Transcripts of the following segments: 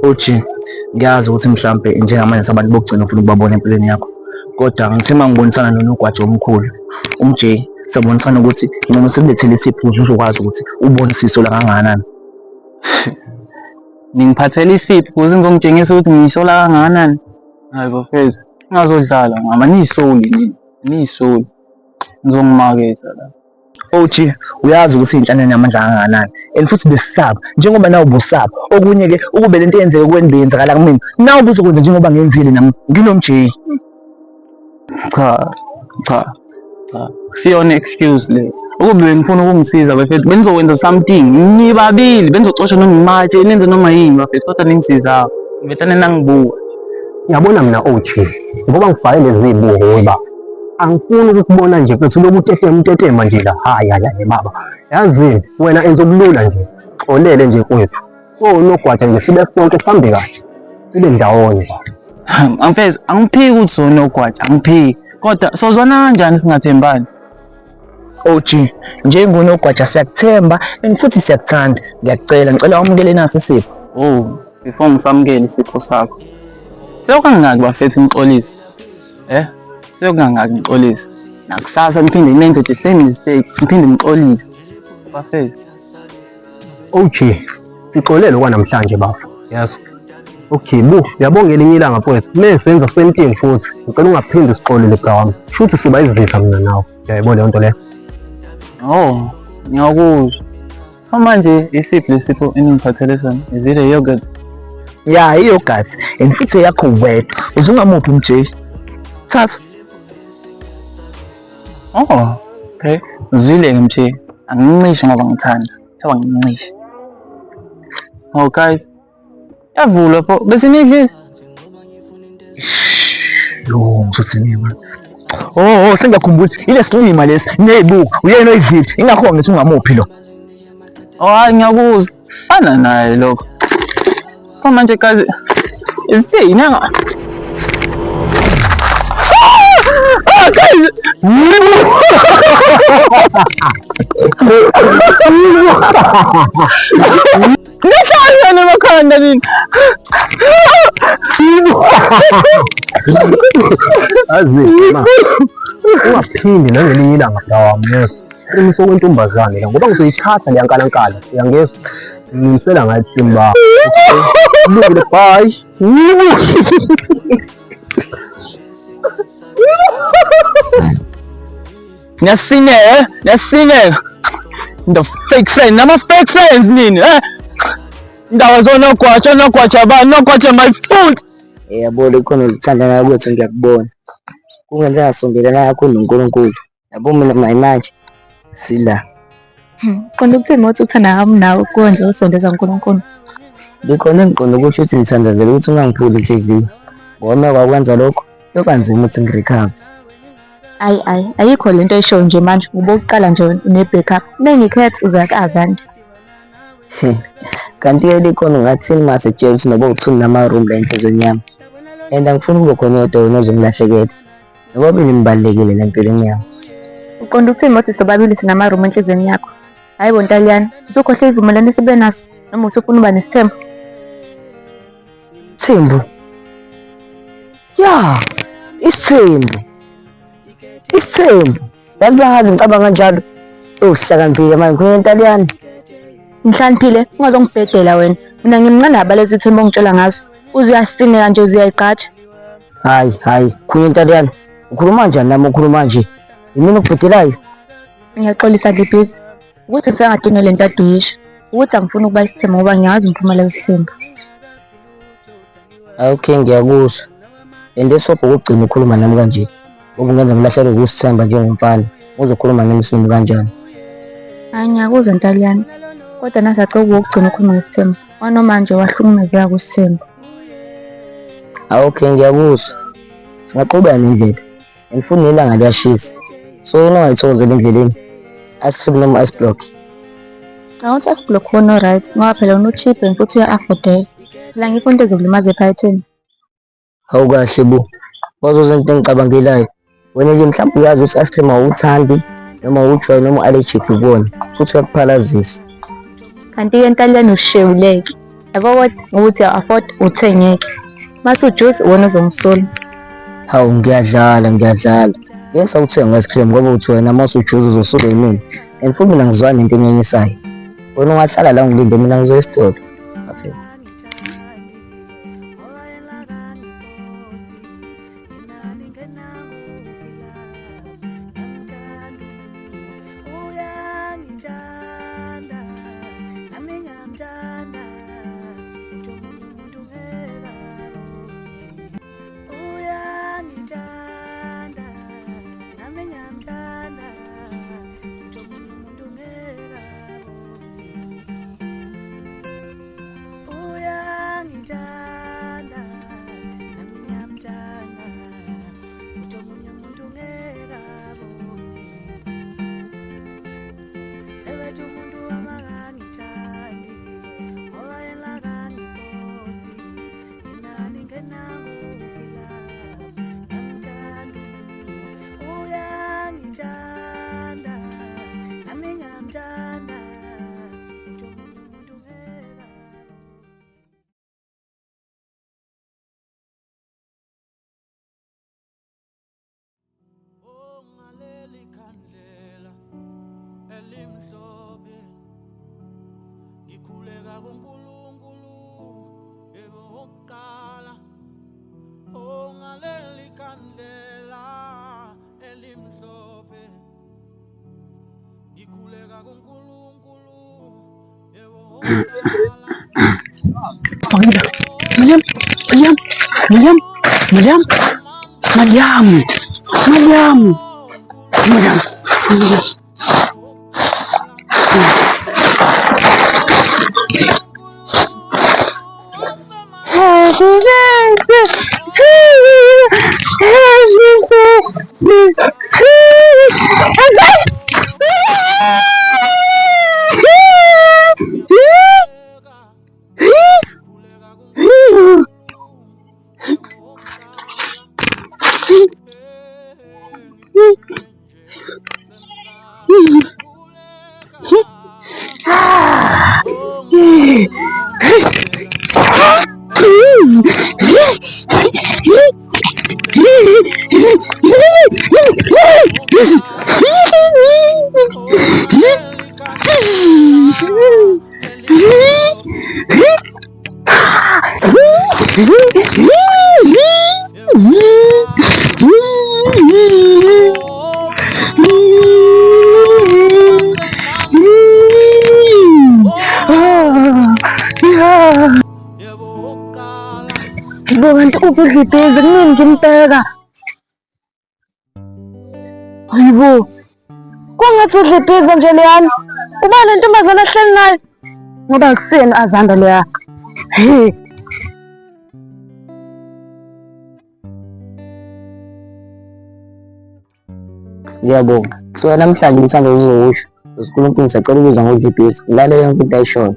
OG, ngiyazi ukuthi mhlampe njengamanje sabantu bokugcina ufuna ukubabona empilweni yakho, kodwa ngithe uma ngibonisana nonogwaja omkhulu uMJ, sabonisana ukuthi ngcono sikulethele isipho ukuze uzokwazi ukuthi ubone isisola kangakanani. Ningiphathele isipho ukuze ngizongitshengisa ukuthi ngiyisola kangakanani. Hayi bafethu, ningazodlala ngama niyisoli nina, niyisoli. Nizongimaketha la. OG, uyazi ukuthi iy'nhlane inamandla kangakanani and futhi besisaba njengoba nawe ubusaba. Okunye-ke ukube lento eyenzeke kuwena beyenzakala kumina, nawe ubuzokwenza njengoba ngenzile nami nginoMJ. Cha, cha, cha. Siyona excuse le. Ukube benifuna ukungisiza bafethu benizokwenza something. Nibabili benizocosha noma imatshe nenze noma yini bafethu kodwa ningisiza. Ngivethane nangibuka. Yabona mina OG, ngoba ngifake lezi zibuko weba. Angifuni ukukubona nje mfethu lokhu utetema utetema nje la. Hayi hayi hayi baba. Yazini wena enza okulula nje. Xolele nje kwethu. So nogwaja nje sibe sonke sihambe kahle. Sibe ndawonye. Mfethu angiphiki ukuthi sonogwaja angiphiki. Kodwa sozwana kanjani singathembani? OG, njengonogwaja siyakuthemba and futhi siyakuthanda. Ngiyakucela, ngicela wamukele nasi isipho. Oh, before ngisamukele isipho sakho. Sewukangaki bafethu ngixolise? Eh? Sewukangaki ngixolise? Nakusasa ngiphinde ngenze the same mistake, ngiphinde ngixolise. Bafethu. OG, sixolele okwanamhlanje bafo. Yes. Okay, bu, uyabonga elinye ilanga mfowethu. Kumele senza same thing futhi. Ngicela ungaphindi usixolele bra wami. Shuthi siba izitha mina nawe. Uyayibona leyo nto leyo? Oh, ngiyakuzwa. So manje isiphi lesipho eningiphathele sona? Is it a yogurt? Ya, i-yogurt and futhi eyakho wedwa. Uze ungamuphi umJ. Thatha. Oh, okay. Zwile-ke mje. Angincishe ngoba ngithanda. Kuthiwa ngincishe. Oh guys, yavulwa pho bese nidlile. Yo, ngizothini manje? Oh, oh, sengiyakhumbula. Ile silima lesi, nezibuko. Uyena oyidlile. Ingakho ngithi ungamuphi lo. Oh, hayi ngiyakuzwa. Fana naye lokho. So manje guys, ithini anga? Ah, guys. Nihlangene emakhanda nini? Azi ma. Ungaphindi nangelinye ilanga bra wami yes. Qinisa okwentombazane la ngoba ngizoyithatha leya nkalankala. Uyangizwa? Ngimisela ngayo Simba. Kulungile bye. Niyasineka, niyasineka. The fake friend, nama fake friends nini, eh? Indawo zonogwaja, nogwaja bani, nogwaja my foot. Yabo likhona ukuthandana kwethu ngiyakubona. Kungenze ngasondelana kakhulu noNkulunkulu. Yabo mina manje sila. Qonda ukuthini ngokuthi uthanda wami nawe konje usondeza uNkulunkulu. Ngikhona engiqonda ukusho ukuthi ngithandazela ukuthi ungangiphuli inhliziyo. Ngoba uma kwakwenza lokho kuyoba nzima ukuthi ngirecover. Ayi ayi ayikho lento oyishoyo nje manje ubokuqala nje une-backup. Mengikhetha uzakaza nje. Kanti-ke likhona ungathini uma sekutshela ukuthi noba uthuni nama-room la enhliziyweni yami. And angifuni kube khona oyedwa wena ozongilahlekela. Nobabili nibalulekile la empilweni yami. Uqonda ukuthini ngokuthi sobabili sinama-room enhliziyweni yakho? Hhayi bo Ntaliyane, usukhohlwe isivumelwano esibe naso noma usufuna uba nesithembu? Thembu. Ya, isithembu. Isithembu. Yazi bangazi ngicabanga kanjalo. Uhlakaniphile manje khona Ntaliyane. Ngihlaniphile, ungazongibhedela wena. Mina ngimncane abalezi ithembu ongitshela ngazo. Uze uyasineka nje uze uyayigqaja. Hayi, hayi, khuluma Ntaliyane. Ukhuluma kanjani nami ukhuluma nje? Yimina okubhedelayo. Ngiyaxolisa Dlibhizi. Ukuthi ngisengadinga le nto aduyisha. Ukuthi angifuni ukuba isithembu ngoba ngiyazi umphumela wesithembu. Okay, ngiyakuzwa. And esobho ukugcina ukhuluma nami kanje. Ngoba ungenza ngilahlekelwe ukusithemba njengomfana. Uzokhuluma nami isimo kanjani? Hayi ngiyakuzwa Ntaliyane. Kodwa nasace ukugcina ukhuluma ngesithembu. Wanoma nje wahlukumezeka kwisithembu. Okay, ngiyakuzwa. Singaqhubeka nendlela. And futhi nelanga liyashisa. So yini ongayithokozela endleleni? Ice cream noma ice block? Ngawuthi ice block wona right ngoba phela wona u-cheap and futhi uya-affordeka. Phela ngikho into ezokulimaza ephaketheni. Hawu kahle bo. Wazoza into engicabangelayo. Wena nje mhlawumbe uyazi ukuthi ice cream awuthandi noma awujwayi noma allergic kuwona futhi uyakuphalazisa. Kanti-ke Ntaliyane ushewuleke. Yabo kodwa ukuthi uya-afford uthengeke. Mase ujuice uwona ozongisola. Hawu ngiyadlala ngiyadlala. Ngeke ngisawuthenga ice cream ngoba uthi wena uma usujuza uzosuke yimina. And futhi mina ngizwani nento enyanyisayo. Wena ungahlala la ungilinde mina ngizoya esitolo. Okay. Elimhlophe ngikhuleka kuNkulunkulu yebo wokuqala ongaleli khandlela elimhlophe ngikhuleka kuNkulunkulu yebo wokuqala. Mariam, Mariam, Mariam, Mariam, Mariam, Mariam, Mariam, Mariam. Happy birthday to you. Happy birthday to you. Bo kanti uphi udlibhezi kunini ngimbheka. Hayibo. Kwangathi udlibhiza nje leyana. Uba le ntombazane ahleli nayo. Ngoba akusiyena Azanda leya. He. Ngiyabonga. So namhlanje umthandazo uzowusho. uNkulunkulu ngisacela ukuza ngodlibhiza. Ngilale yonke into ayishoyo.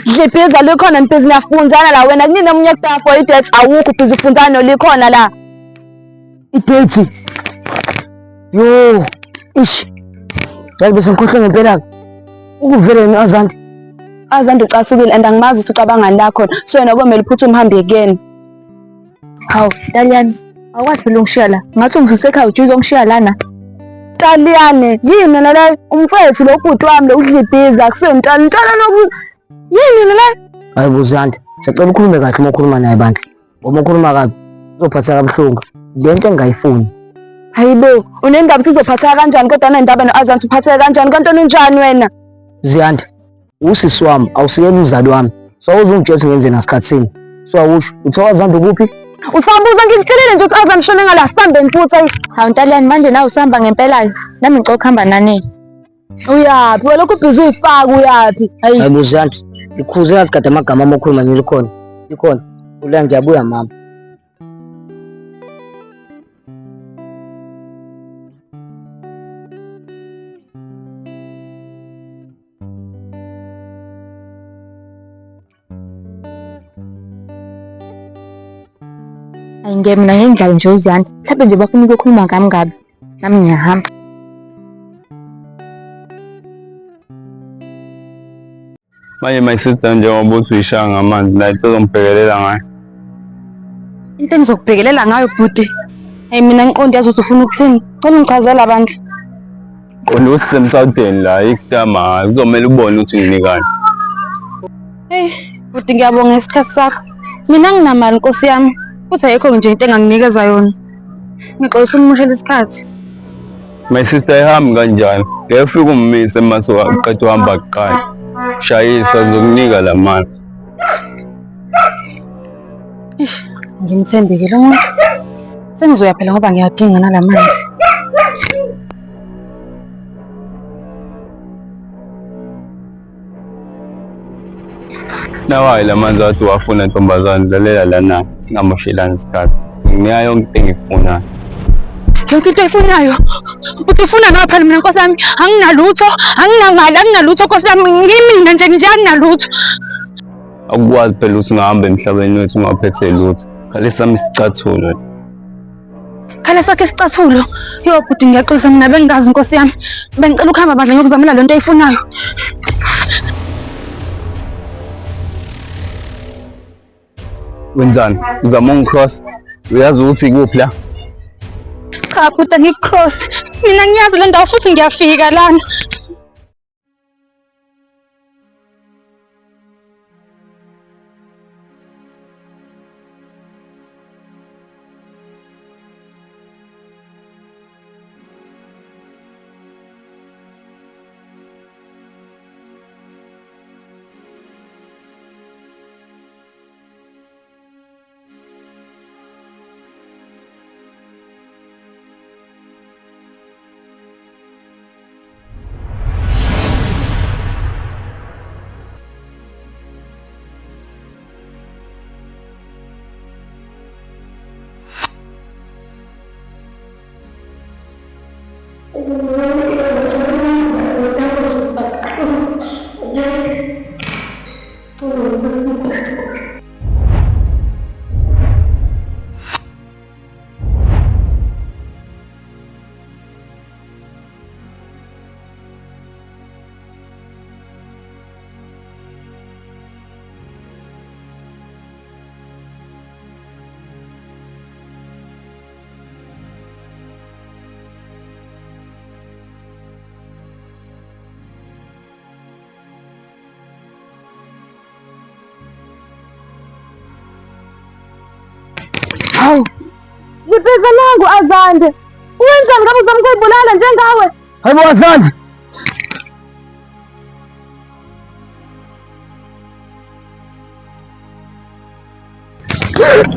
Dlibhiza likhona nibhizi niyafunzana la wena kunini omunye ekubheka for i-date awukho ubhizi ufunzana nolikhona la. I-date. Yo, ish. Yazi bese ngikhohlwe ngempela. Ukuvele yena Azandi. Azandi ucasukile and angimazi ukuthi ucabangani la khona. So wena komele uphuthume uhambe kuyena. Hawu, Taliyane, awukwazi phela ungishiya la. Ngathi ungisuse ekhaya ujuze uzongishiya lana. Taliyane, yini na leyo? Umfethu lo bhuti wami lo udlibhiza akusiyo ntwana. Ntwana lokhu yini na leyo? Hayi buzandi, sicela ukhulume kahle uma ukhuluma naye bandla. Ngoba ukhuluma kabi uzophatheka kabuhlungu. Le nto engingayifuni. Hayibo, unendaba ukuthi uzophatheka kanjani kodwa unendaba no-Azanti uphatheke kanjani? Kanti unjani wena? Ziyanda, usisi wami awusiyena umzali wami. So awuzungitshela ukuthi ngenze ngasikhathi sini. So awusho, uthe wazihamba kuphi? Usambuza ngikutshelile nje ukuthi Azanti shone ngala sambeni futhi ayi. Hawu Ntaliyane manje nawe usahamba ngempela nami ngicela ukuhamba nani. Uyaphi? Wena lokhu ubhizi uyifaka uyaphi? Hayi. Hayi buzandi, ngikhuze ngathi kade amagama ami okhuluma ngilikhona. Likhona. Ula ngiyabuya mama. Ayi ngeke mina ngeke ngidlale nje uZiyanda. Mhlawumbe nje bafuna ukuyokhuluma ngami kabi. Nami ngiyahamba. Manje my sister njengoba uthi uyishaya ngamanzi la into ozongibhekelela ngayo. Into engizokubhekelela ngayo bhuti. Hey mina ngiqonde yazi ukuthi ufuna ukuthini. Cela ungichazele abantu. Qonda ukuthi sisemsawuteni la ikutama kuzomele ubone ukuthi nginikani. Hey bhuti ngiyabonga isikhathi sakho. Mina nginamali nkosi yami. Futhi ayikho nje into enganginikeza yona. Ngixolisa ukumoshela isikhathi. My sister ihambi kanjani? Ngeke ufike ummise mase uqeda uhamba kuqala. Shayisa ngizokunika la mali. Ngimthembile lo muntu. Sengizoya phela ngoba ngiyadinga nalamanzi. Nawayi la manzi wathi wafuna ntombazane lalela lana singamoshelani isikhathi. Nginika yonke into engiyifunayo. Yonke into oyifunayo. Uthi ufuna nawe phela mina nkosi yami anginalutho, anginamali, anginalutho nkosi yami ngimina nje nje anginalutho. Akukwazi phela ukuthi ungahamba emhlabeni wethu ungaphethe lutho. Khale sami isicathulo. Khala sakhe isicathulo. Yo bhuti ngiyaxolisa mina bengingazi nkosi yami. Bengicela ukuhamba bandla ngiyokuzamela lento oyifunayo. Wenzani? Uzama ungicross? Uyazi ukuthi ikuphi la? Cha bhuti angikucross. Mina ngiyazi le ndawo futhi ngiyafika lana. Hawu. Ngibheza nangu Azande. Wenzani ngabe uzama ukuyibulala njengawe? Hayibo Azande.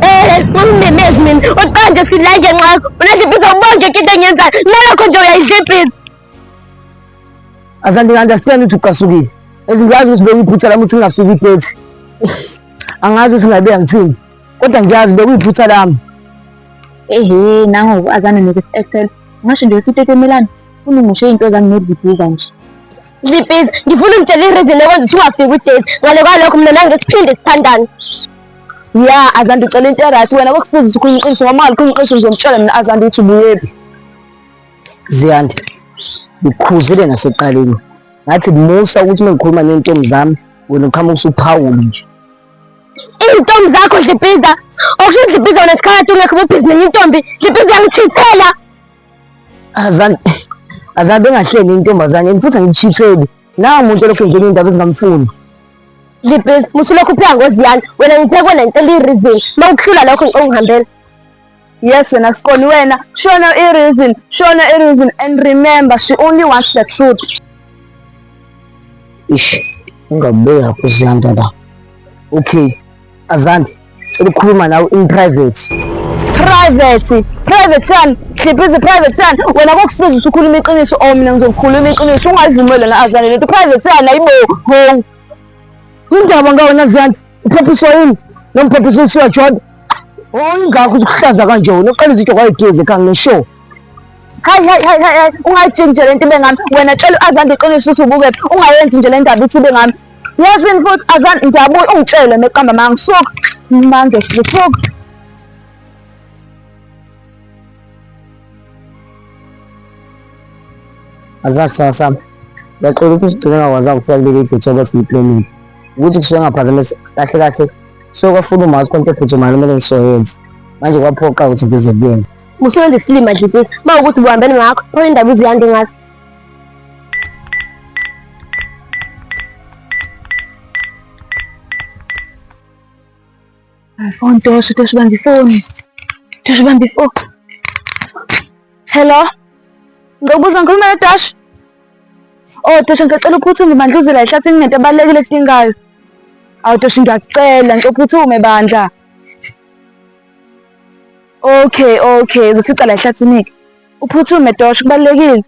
Eh, ungimemezi mina. Uqanje silanje nxakho. Unadlibhiza ubonke into engiyenzayo. Nalokho nje uyayidlibhiza. Azande ngi-understand ukuthi ucasukile. Ngiyazi ukuthi bekuyiphutha lami ukuthi ngingafiki i-date. Angazi ukuthi ngabe ngithini. Kodwa ngiyazi bekuyiphutha lami. Ehe, nangoku azane nokusi-Excel. Ngasho nje ukuthi itetemelana. Funa ungoshe iy'nto zami nodlibhiza nje. Dlibhiza, ngifuna ungitshele i-reason ekwenza ukuthi ungafiki kwi-date. Ngale kwalokho mina nange siphinde sithandane. Ya, Azande ucela into e-right wena kokusiza ukuthi ukhulume iqiniso ngoba uma ungalukhulumi iqiniso ngizomtshela mina Azande ukuthi ubuyephi. Ziyanda, ngikukhuzile nasekuqaleni. Ngathi musa ukuthi uma ngikhuluma ney'ntombi zami wena uqhamuka usuphawula nje. Iy'ntombi zakho Dlibhiza. Okusho Dlibhiza wena sikhathi ungekho ububhizi nenye intombi. Dlibhiza uyangichithela. Azange azange bengahleli intombazane and futhi angikuchitheli. Nawu umuntu olokhu engena iy'ndaba ezingamfuni. Dlibhiza, musulokhu uphika ngoziyana. Wena ngithe kuwena ngicela i-reason. Uma ukuhlula lokho ngicela ungihambele. Yes wena Skoni wena shona i-reason shona i-reason and remember she only wants the truth. Ish, ungabeka uziyanda la. Okay, Azande, cela ukukhuluma nawe in private. Private, private yani, hliphize private yani. Wena kokusiza ukuthi ukhulume iqiniso or mina ngizokhuluma iqiniso ungayivumeli na Azande lento private yani ayibo ho. Indaba ngawe naZiyanda, uphephiswa yini? Noma uphephiswa ukuthi uyajoda? Oh, ingakho ukuhlaza kanje wena uqala izinto kwayigezi ekhaya ngisho. Hayi hayi hayi hayi ungayijiki nje lento ibe ngami. Wena tshela u-Azande iqiniso ukuthi ubukephi. Ungayenzi nje le ndaba ithi ibe ngami. Yazini futhi Azande ngiyabuya ungitshele meqamba manga suka. Manje suka. Azazi sami. Ngiyaxola ukuthi usigcine ngakwazanga ukufika kuleli date abathi ngiyiplomile. Ukuthi kusuke ngaphazamisa kahle kahle so kwafuna umazi konke ephuthumayo kumele ngisoyenze. Manje kwaphoqa ukuthi ngize kuyena. Musuyenza isilima Dlibhisa. Uma ukuthi ubuhambene ngakho, pho indaba uziyanda ngazi. Phone Tosho, Tosho bamba ifoni. Tosho bamba ifoni. Hello? Ngikubuza ngikhuluma noTosho? Oh Tosho ngisacela uphuthume bandla uze la ehlathini kunento ebalulekile esidingayo. Awu Tosho ngiyakucela ngicela uphuthume bandla. Okay, okay, uzofica la ehlathini-ke. Uphuthume Tosho kubalulekile.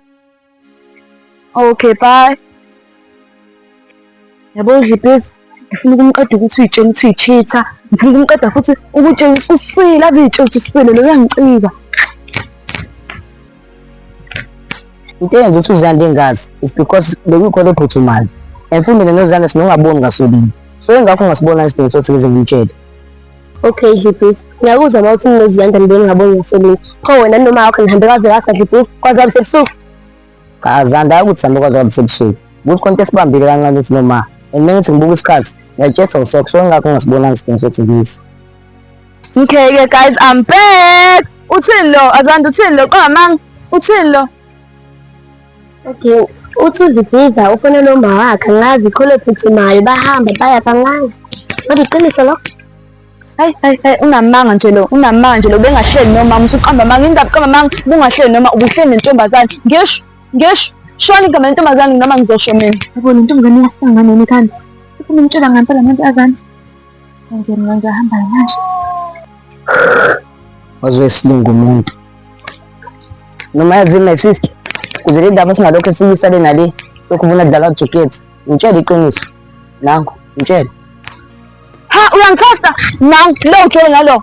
Okay, bye. Yabo udlibhizi, ngifuna ukumqeda ukuthi uyitshela ukuthi uyi-cheater. Ngifuna ukumqeda futhi ukutshela ukuthi usile, ave uyitshela ukuthi usile, lo uyangicika. Into eyenza ukuthi uZiyanda engazi is because bekuyikhona ephuthumayo. And futhi mina noZiyanda sinongaboni ngasolinye. So ingakho ngasibona isidingo sokuthi ngize ngimtshele. Okay Dlibhisi, ngiyakuzwa uma uthi nginoziyanda nibe ningaboni ngasolinye. Pho wena noma wakho nihambe kwaze kwasa Dlibhisi, kwaze kwabe sebusuku. Cha Zanda hayi ukuthi sihambe kwaze kwabe sebusuku. Ukuthi khona into esibambile kancane ukuthi noma and mina ngithi ngibuka isikhathi ngiyatshela usekho so ingakho ngingasibonanga isidingo sokuthi ngize. Okay ke guys, I'm back. Uthini lo? Azanda uthini lo? Qamanga. Uthini lo? Okay, uthi uZibhiza ufonela uma wakhe angazi khona ephuthumayo bahamba baya angazi. Kodwa iqiniso lokho? Hayi hayi hayi unamanga nje lo, unamanga nje lo bengahleli noma usuqamba amanga indaba qamba amanga ubungahleli noma ubuhleli nentombazane. Ngisho, ngisho shona igama lentombazane noma ngizosho mina. Yabo le ntombazane iyahlangana nini kanti? Sifuna umtshela ngempela ngento azane. Ngiyena ngiyahamba manje. Wazoyisilinga umuntu. Noma yazi my sister, kuze le ndaba singalokho esiyisale nale lokhu ubona kudlala uJuket. Ngitshele iqiniso. Nangu, ngitshele. Ha uyangithasta? Nangu lo utshele nalo.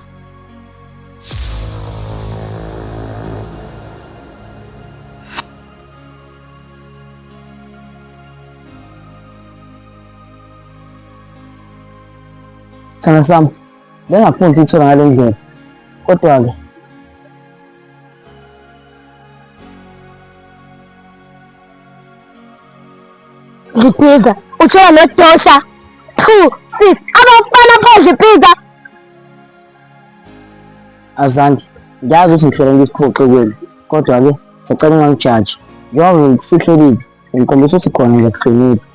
Sithando sami, bengingafuni ukuyithola ngale ndlela. Kodwa-ke Dlibhiza, utshela nodosha. 2 6 abafana pho Dlibhiza. Azange, ngiyazi ukuthi ngihlele ngisiphoxe kwenu, kodwa-ke sacela ungangijaji. Njengoba ngikufihlelile, ngikhombisa ukuthi khona ngiyakuhlonipha.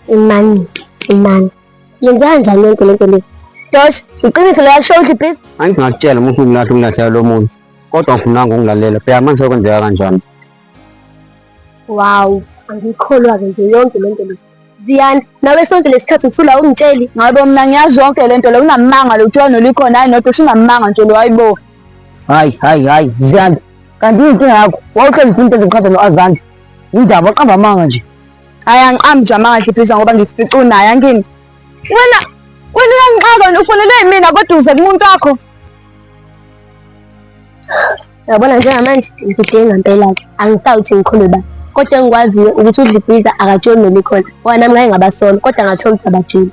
Imani, imani. Yenza kanjani yonke lento le? Josh, iqiniso lo yakusho uDlibhiza? Angithi ngakutshela uma ufuna ukulahla ukulahlela lo muntu. Kodwa ngifunanga ukungilalela. Bheka manje sekwenzeka kanjani. Wow, angikholwa-ke nje yonke lento le. Ziyanda, nawe sonke lesikhathi uthula ungitsheli. Ngabe mina ngiyazi yonke lento le unamanga lo utshela nolikhona hayi nodwa usunamanga nje lo hayibo. Hayi hayi hayi Ziyanda, kanti yini inkinga yakho? Wawuhlezi ufuna into ezoqhatha no-Azanda. Indaba uqamba amanga nje. Hayi angiqambi nje amanga Dlibhiza ngoba ngikufica unaye angini. Wena wena uyangixaka wena ufonelwe yimina kodwa uze kumuntu wakho. Uyabona njengamanje ngidideke ngempela-ke angisawuthi ngikhulwe ba kodwa engikwaziyo ukuthi uDlibhiza akatsheli nolikhona ngoba nami ngake ngabasola kodwa ngathola ukuthi abatsheli.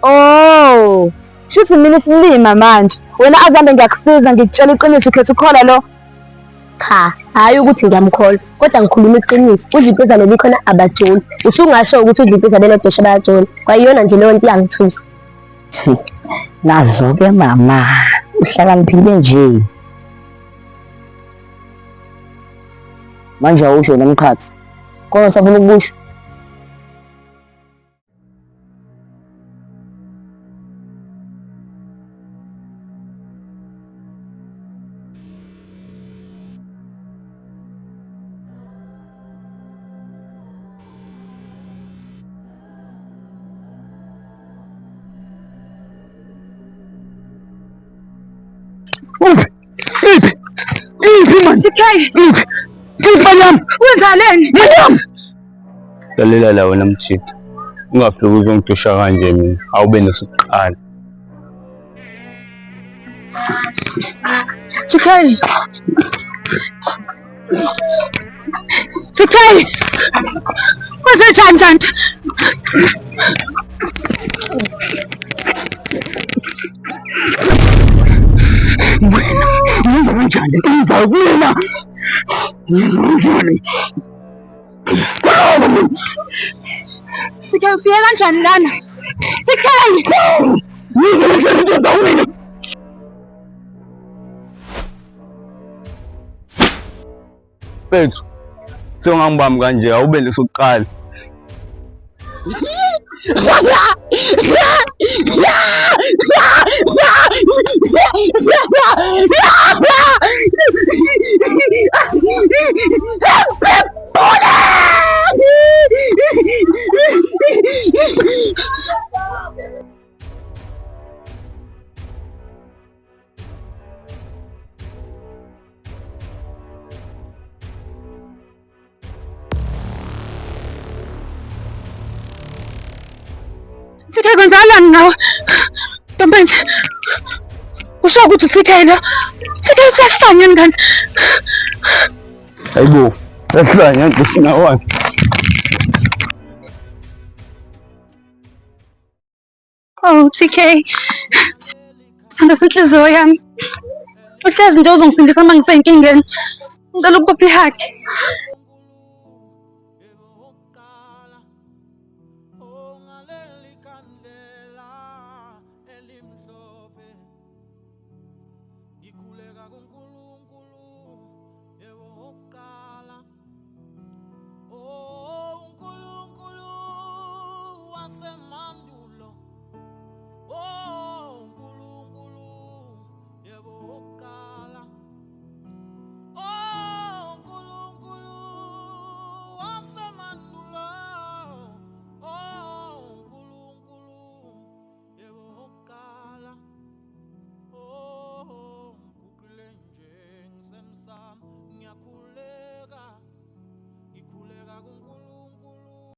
Oh, shuthi mina isilima manje. Wena Azande ngiyakusiza ngikutshela iqiniso ukhetha ukukholwa lo. Cha, hhayi ukuthi ngiyamkholwa kodwa ngikhuluma iqiniso uDlibhiza nolikhona abajoli. Usungasho ukuthi uDlibhiza benoDosha bayajola kwayiyona nje leyo nto iyangithusa. Nazo-ke mama, uhlakaniphile nje. Manje awusho wena mqhathi. Khona usafuna ukukusho? Iphi? Iphi man? TK, Iphi? Iphi manyama? wenzaleni? Manyama! Lalela la wena mjita. Ungafiki uzongidusha kanje mina. Awube nosukuqala. TK. TK. Kwenzenjani kanti? Wena uyenza kanjani into oyenzayo kumina? Uyenza kanjani? Khuluma mina. TK ufike kanjani lana? TK! Mfethu, sewungangibambi kanje awube lesokuqala. TK kwenzakalani ngawe? Ntombenhle. Usho ukuthi uTK lo. TK usehlanya kanti. Hayibo, ehlanya nje sinawani. Oh TK. Sithanda senhliziyo yami. Uhlezi nje uzongisindisa uma ngisenkingeni. Ngicela ukupha ihug.